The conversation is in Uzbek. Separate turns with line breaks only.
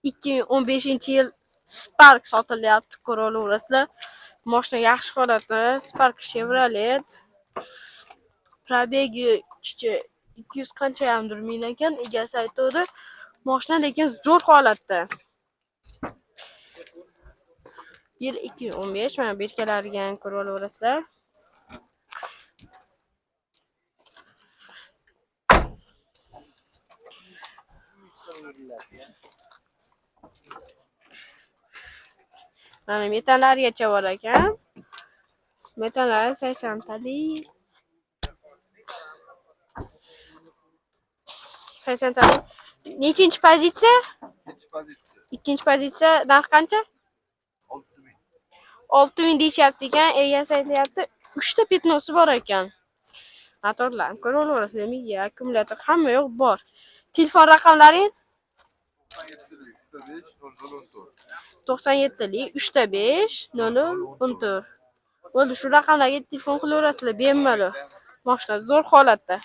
2015-yil Spark sotilyapti, ko'raverasizlar. Mashina yaxshi holatda, Spark Chevrolet. Пробег i 200 qanchayamdir ming ekan, egasi aytuvdi. Mashina lekin zo'r holatda. Yil 2015, mana belkalariga ham ko'raverasizlar. Mana metanlargacha bor ekan. Metanlari 80 talik. 80 talik. Nechinchi pozitsiya?
İkinci pozitsiya.
Ikkinchi pozitsiya narx qancha?
6000.
6000 deyishyapti ekan, egasi aytyapti. 3 ta petnosi bor ekan. Motorlarni ko'raverasizlar, miya, akkumulyator hamma yo'q bor. Telefon raqamlaring
97 3 5 00 14.
97 lik 3 ta 5 00 14. Bo'ldi, shu raqamlarga telefon qilaverasizlar bemalol. Mashina zo'r holatda.